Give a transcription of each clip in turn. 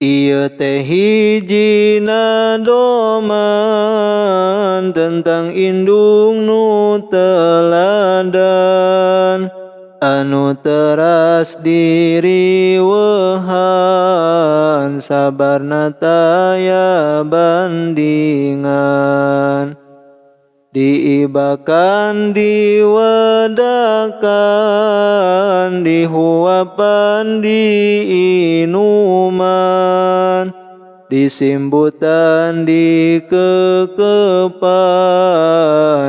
Ieu teh hijina doman tentang indung nu teladan anu teras diriweuhan, sabarna taya bandingan, diibakan, diwedakan, dihuapan, diinuman, disimbutan, dikekepan,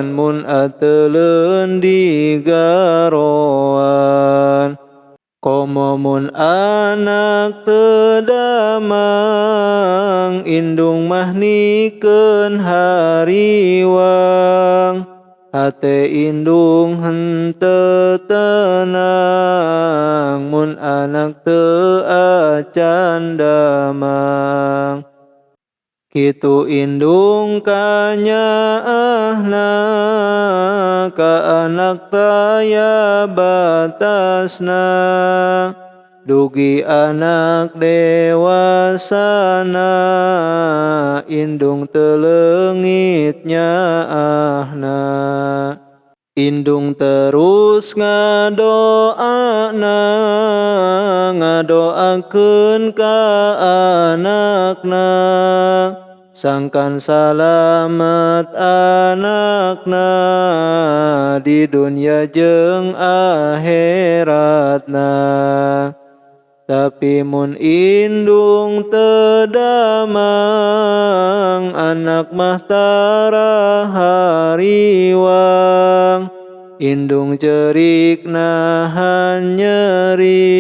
mun ateleun digaroan. Komo mun anak teu damang, indung mah nikeun hariwang. Hate indung henteu tenang mun anak teu acan damang. Kitu indung kanyaahna ka anak, taya batasna dugi anak dewasana, indung teu leungit nyaahna. Indung terus ngadoana, ngadoakeun ka anakna sangkan salamet anakna di dunya jeung akhiratna. Tapi mun indung teu damang, anak mah tara hariwang. Indung cerik nahan nyeri,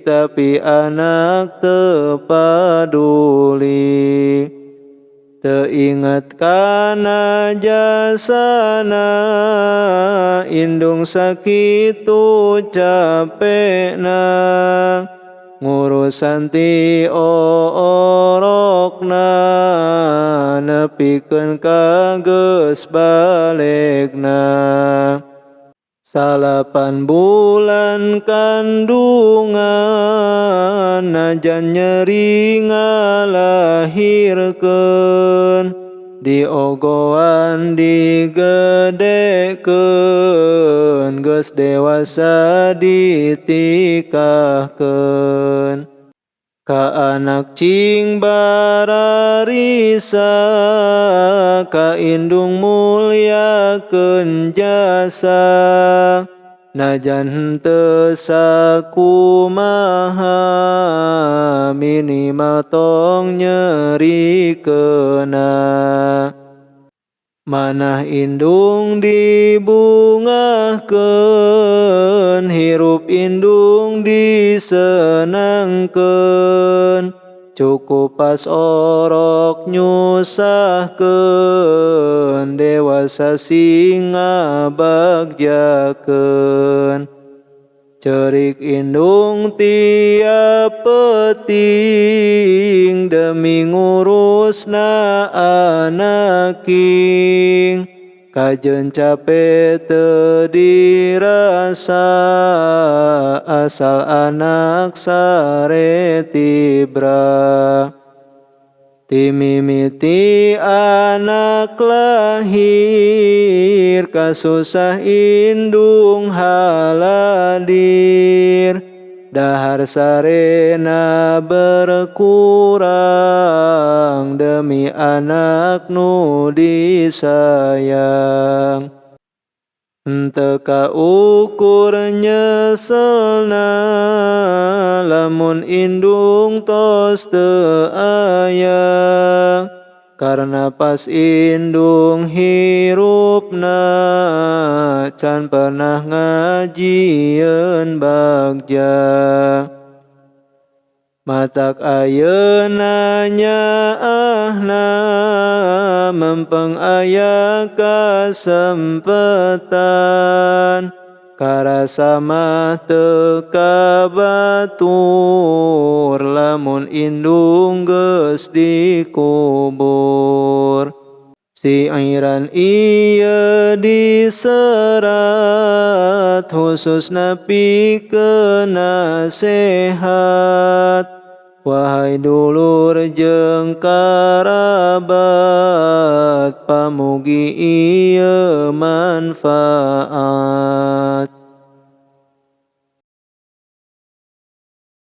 tapi anak teu paduli. Teu inget kana jasana indung sakitu capekna ngurusan ti orokna nepikeun ka geus balegna. 9 bulan kandungan, najan nyeri ngalahirkeun, diogoan, digedekeun, geus dewasa ditikahkeun. Ka anak cing bararisa, ka indung mulyakeun jasa, najan henteu sakumaha, minimal tong nyerikeunna. Manah indung dibungahkeun, hirup indung disenangkeun, cukup pas orok nyusahkeun, dewasa sing ngabagjakeun. Cerik indung tiap peuting demi ngurusna anaking, kajeun cape teu dirasa asal anak sare tibra. Ti mimiti anak lahir, kasusah indung haladir, dahar sarena berkurang demi anak nu disayang. Henteu kaukur nyeselna lamun indung tos teu aya, karna pas indung hirupna can pernah ngajieun bagja. Matak ayeuna nyaahna mempeng aya kasempetan, karasa mah teu kabatur lamun indung geus dikubur. Siiran ieu diserat hususna pikeun nasehat. Wahai dulur jeung karabat, pamugi ieu manfaat.